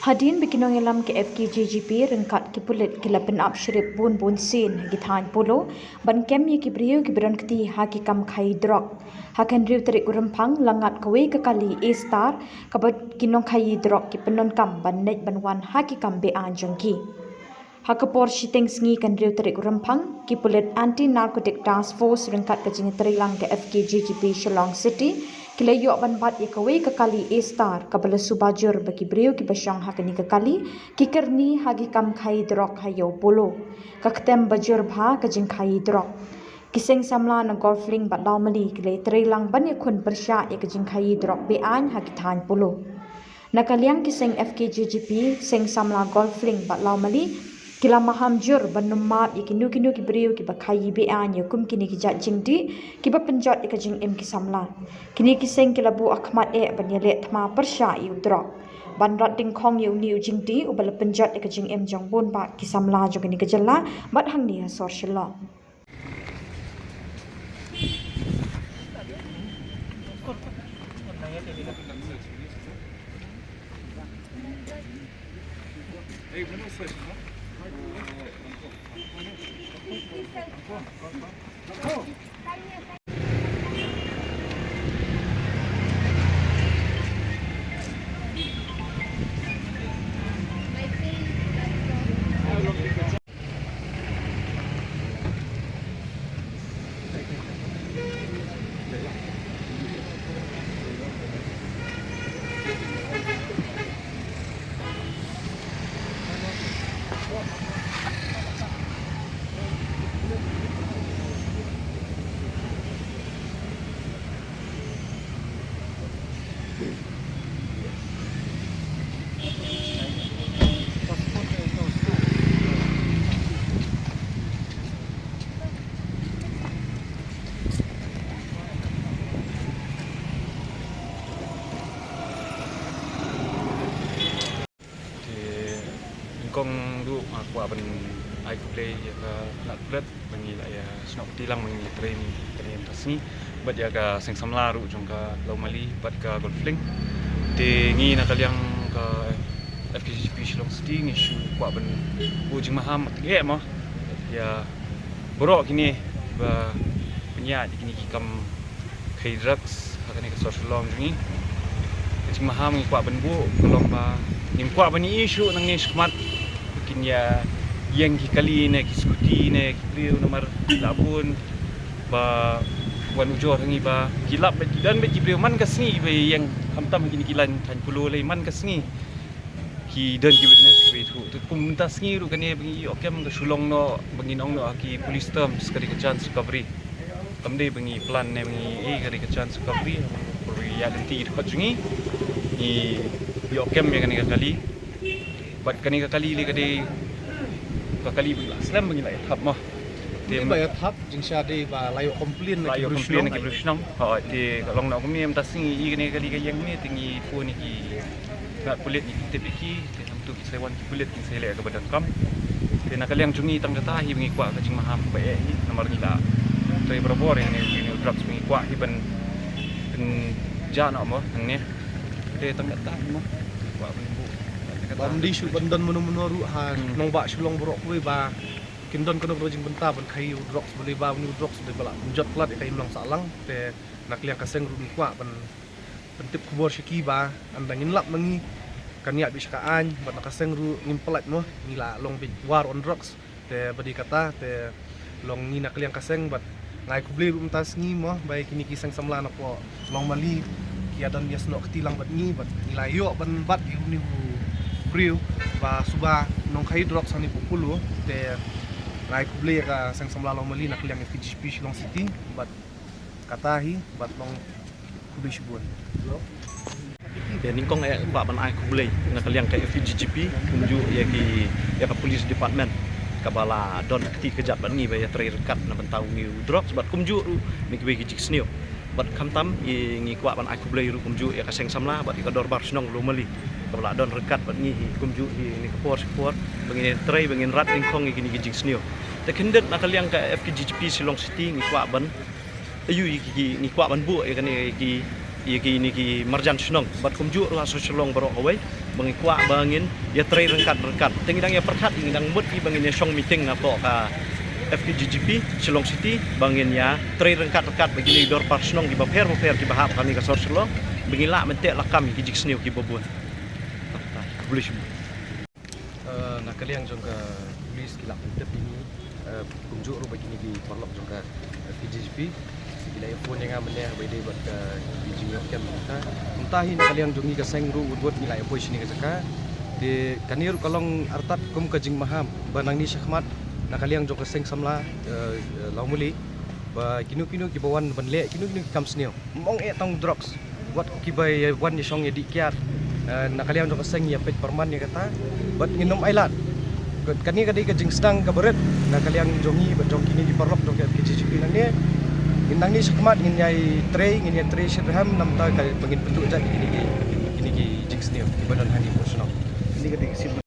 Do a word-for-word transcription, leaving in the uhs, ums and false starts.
Hadien ba ki nongïalam ka F K J G P ryngkat ki pulit ki la pynap shrip bun bun sien ha ki thaiñ Polo ban kem ïa ki briew kiba don kti ha ki kam khaïi drok. Ha ka hynriew tarik u Rymphang la ngat kawei ka kali A Star kaba ki nongkhaïi drok ki pyndonkam ban leit ban wan ha ki kam beaiñ jong ki. Ha ka por shiteng sngi ka hynriew tarik u Rymphang, ki pulit Anti Narcotic Task Force ryngkat ka jingïatreilang ka F K J G P Shillong City ki la ïoh ban bat ïa kawei ka kali A Star kaba la suba jur ba ki briew kiba shong ha kane ka kali ki kyrni ha ki kam khaïi drok ha Ïew Polo. Ka ktem ba jur bha ka jingkhaïi drok. Ki seng samla na Golf Link bad Lawmali ki la ïatreilang ban ïakhun pyrshah ïa ka jingkhaïi drok beaiñ ha ki thaiñ Polo. Na ka liang ki seng F K J G P, seng samla Golf Link bad Lawmali ki la maham jur ban nym map ïa kino kino ki briew kiba khaïi beaiñ ïa kum kine ki jait jingdih kiba pynjot ïa ka jingim ki samla. Kine ki seng ki la buh ha khmat eh ban ïaleh thma pyrshah ïa u drok, ban rat dyngkhong ïa une u jingdih uba la pynjot ïa ka jingim jong bun bah ki samla jong kane ka jylla bad hangne ha sor Shillong. Te nyngkong ruh nga kwah ban ai khublei ïa ka Lat Pulit ba ngi la ïa snoh kti lang ba ngi la trei kane mynta sngi bad ïa ka seng samla ruh jong ka Lawmali bad ka Golf Link. Te ngi na ka liang ka F K J G P Shillong City ngi shu kwah ban buh jingmaham mat ïa mo ïa baroh kine ba pynïaid ïa kine ki kam khaïi drugs ha kane ka sor Shillong jong ngi. Ka jingmaham ngi kwah ban buh ka long ba ngim kwah ban ïohi shuh nangne shakhmat ba kin ïa ïeng ki kali ne ki scooty ne ki briew namar la bun ba wan ujor ha ngi ba ki lap bad ki don bad ki briew man ka sngi ba ïeng khamtam ha kine ki lain thaiñ Polo lei man ka sngi. Ki don ki witness kiba ïathuh. Te kum mynta sngi ruh kane ba ngi ïoh kem ka shu long noh ba ngin ong noh ha ki police terms ka dei ka chance recovery. Kam dei ba ngi plan ne ba ngi, eh, ka dei ka chance recovery. Ba ngi ïa lynti dkhot jong ngi. Ngi ïoh kem ïa kane ka kali. Bad kane ka kali lei ka dei ka kali ba ngi la slem ba ngi la ïa thap mo. Te ba ïa thap jingshisha dei ba la ïoh complain na ki briew shnong. Hooid, te ka long na kumne mynta sngi i kane ka kali ka ïeng ne te ngi phone ïa ki Lat Pulit ngi tip ïa ki te hangtu ki sa wan ki pulit kin sa leh kaba donkam. Te na ka liang jong ngi tang kata hi ba ngi kwah ka jingmaham ba eh hi namar ngi la trei barabor ïa kane ka drugs ba ngi kwah hi ban pynjah noh mo hangne. Te tang kata hi mo kwah ban buh. Bym dei shuh ban don mano mano ruh ha nongbah Shillong baroh kawei ba kin don kano kano jingbynta ban khaïi u drugs balei ba une u drugs dei ba la pynjot palat ïa ka imlang sahlang. Te na ka liang ka seng ruh ngi kwah ban pyntip khubor sha ki ba ynda ngin lap ma ngi kan ïaid beit sha ka aiñ bad na ka seng ruh ngim pyllait mo ngi la long beit war on drugs. Te ba dei kata te long ngi na ka liang ka seng bad nga ai khublei ruh mynta sngi mo ba ïa kine ki seng samla na pdeng Lawmali ki ïa don ïa snoh kti lang bad ngi bad ngi la ïoh ban bat ïa une u briew ba suba nongkhaïi drugs hangne ha Polo. Te nga ai khublei ïa ka seng samla Lawmali na ka liang F K J G P Shillong City bad kata hi bad long khublei shibun. Te nyngkong eh kwah ban ai khublei na ka liang ka F K J G P kumjuh ïa ki ïa ka police department kaba la don kti kjat bad ngi ba ïa trei ryngkat na bynta une u drugs bad kumjuh ruh na kiwei ki jingsniew. Bad khamtam i ngi kwah ban ai khublei ruh kumjuh ïa ka seng samla bad ïa ka dorbar shnong Lawmali kaba la don ryngkat bad ngi hi kumjuh hi na ka por sha ka por ba ngin ïa trei ba ngin rat dyngkhong ïa kine ki jingsniew. Te khyndiat na ka liang ka F K J G P Shillong City ngi kwah ban aiu ïa ki, ki ngi kwah ban buh ïa kane ïa ki ïa kine ki marjan shnong bad kumjuh ruh ha sor Shillong baroh kawei. ba ngi kwah ba ngin ïatrei ryngkat ryngkat. Te ngi dang ïa pyrkhat, ngi dang mut ïa ba ngin ïa shong meeting na poh ka F K G G P Shillong City ba ngin ïatrei ryngkat ryngkat ba kine ki dorbar shnong kiba pher bapher kiba hap ha kane ka sor Shillong, ba ngin lah ban teh lakam ïa ki jingsniew kiba bun. Khublei shibun. Eh, na ka liang jong ka police ki la pyntip ïa ngi, eh, kumjuh ruh ba kine ki paralok jong ka, eh, F K G G P ki la ïa phone ïa nga mynne ba ïadei bad ka, eh, ki jingïoh kem mynta. Mynta hi na ka liang jong ngi ka seng ruh wut wut ngi la ïa poi shane ka jaka. Te kane ruh ka long artat kum ka jingmaham ba nangne shakhmat na ka liang jong ka seng samla, eh, eh, Lawmuli, ba kino kino kiba wan ban leh kino kino ki kam sniew, ym ong eh tang drugs, wat kiba ïa wan ïa shong ïa dih kiad, eh, na ka liang jong ka seng ïa peit pyrman ïa kata. Bad ngin ym ailad. Ka, kane ka dei ka jingsdang kaba rit na ka liang jong ngi bad jong kine ki paralok jong ka F K G G P nangne. Ngin nangne shakhmat ngin ïai trei, ngin ïai trei shitrhem namar ka ba ngin pynduh jait ïa kine ki, kine ki jingsniew kiba don hangne ha shnong. Kane ka dei ka sim